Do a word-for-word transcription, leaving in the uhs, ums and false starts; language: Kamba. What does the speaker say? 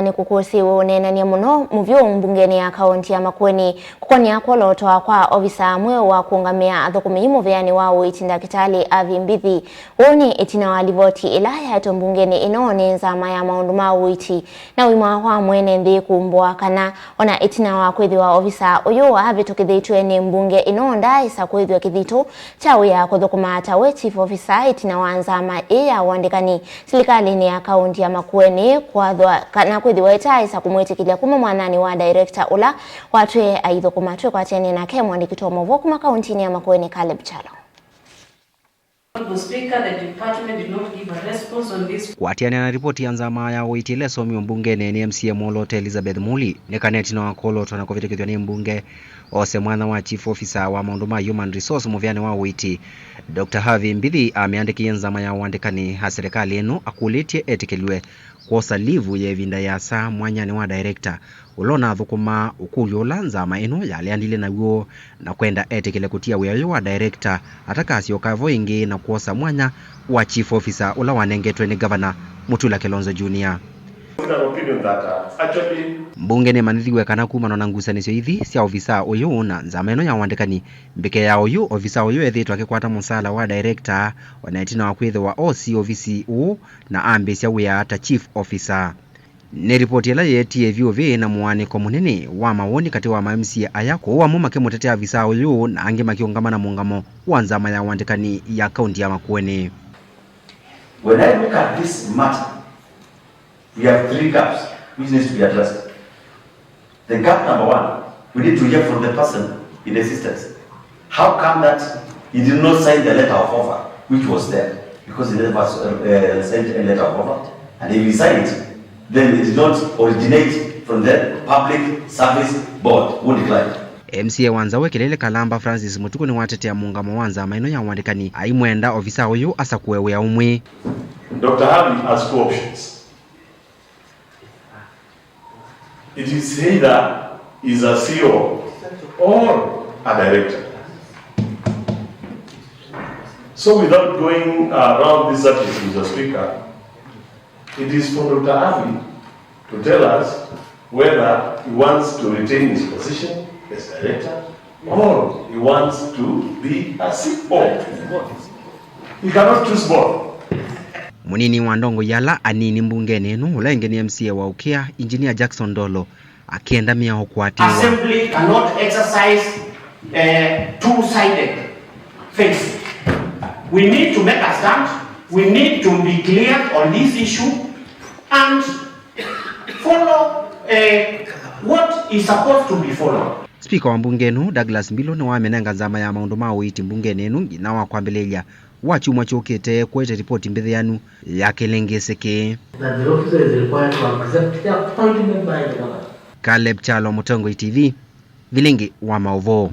Nĩkũkũsĩĩwe ũneenany'a mũno mũvyũ mbungenĩ ya kaũnti ya Makueni kũkonĩa kwolotwa kwa ovisa mweũ wa kũũngamĩa athũkũmi mũvĩanĩ wa ũiiti, Ndakĩtalĩ Harvey Mbithi. Ũũ nĩ ĩtina wa livoti ĩla yaetwe mbungenĩ ĩno nĩ nzama ya maũndũ ma ũiiti na ũima wa mwene nthĩ kumbũa kana ona ĩtina wa kwĩthĩwa ovisa ũyũ avĩtũkĩthĩtw'e nĩ mbunge ĩno, ndaaĩsa kũĩthw'a kĩthito kya wĩa kũthũkũma ta we chief officer ĩtina wa nzama ĩĩ ya ũandĩkani silikalĩnĩ ya kaũnti ya Makueni kwathwa kana kwĩthĩwa ĩtaaĩsa kũmwĩtĩkĩlya kuma mwanyanĩ wa director ũla watwĩe aithũkũma. Twĩkwatene nake mũandĩki wa maũvoo kuma kaũntinĩ ya Makueni, Caleb Kyalo. Honorable Speaker, the department did not give a response on this. Kũatĩanĩa na ripoti ya nzama ya ũiiti ĩla ĩsomiwe mbungenĩ nĩ M C A mwoloote Elizabeth Muli, nĩ kana ĩtina wa kwolotwa na kũvĩtũkĩthw'a nĩ mbunge ose mwanya wa chief officer wa maũndũ ma human resource mũvĩanĩ wa ũiiti, Doctor Harvey Mbithi amĩandĩkĩie nzama ya ũandĩkani a silikalĩ ĩno akũlĩtye etĩkĩlw'e kwosa livu ya ĩvinda ĩasa mwanyanĩ wa director ũla ũnathũkũmaa ũkũlyo ũla nzama ĩno yaleanile naw'o, na kwenda etĩkĩle kũtia wĩa ũyũ wa director atakasyoka vo ĩngĩ na kwosa mwanya wa chief officer ũla wanengetwe nĩ Ngavana Mutula Kilonzo Junior. With an opinion that, uh, actually Mbunge nĩmanyĩthiw'e kana kumana na ngusanĩsyo ithi sya ovisa ũyũ na nzama ĩno ya ũandĩkani, mbĩke ya ũyũ ovisa ũyũ ethĩĩtwe akĩkwata mũsaala wa director, o na ĩtina wa kwĩthĩwa oosie ovisi ũũ na ambĩĩsya wĩa ta chief officer. Nĩ ripoti ĩla yeetie vyũ vĩ na mũaanĩko mũnene wa mawoni katĩ wa ma M C A aya, kũu amwe makĩmũtetea avisa ũyũ na angĩ makĩũngama na mũũngamo wa nzama ya ũandĩkani ya kaũnti ya Makueni. When I look at this matter, we have three gaps which needs to be addressed. The gap number one, we need to hear from the person in existence. How come that he did not sign the letter of offer which was there? Because he never, uh, signed a letter of offer. And if he signed it, then it did not originate from the Public Service Board who declined. M C A wa Nzawe Kilele Kalamba Francis Mutuku nĩwatetea mũũngamo wa nzama ĩno ya ũandĩkani, aimwenda ovisa ũyũ asakũe wĩa ũmwe. Doctor Harvey has two options. It is either is a C O or a director. So without going around this subject, Mister Speaker, it is for Doctor Harvey to tell us whether he wants to retain his position as director or he wants to be a C O. He cannot choose both. Mũnini wa ndongoi ala anini mbungenĩ ĩno, ũla ĩngĩ nĩ M C A wa Ũkĩa, Engineer Jackson Ndolo, akĩenda mĩao kũatĩĩwa. Assembly cannot exercise, eh, two-sided face. We need to make a stand. We need to be clear on this issue and follow, eh, what is supposed to be followed. Spika wa mbunge ĩno, Douglas Mbilu, nĩwamĩnenga nzama ya maũndũ ma ũiiti mbungenĩ ĩno nginya wa kwambĩlĩlya wa kyumwa kyũkĩte kũete ripoti mbĩthĩanu ya kĩlĩngĩsĩ kĩĩ. That the officer is required to accept the appointment by the governor. Caleb Kyalo, Mũtongoi T V, Vilingi wa Maũvoo.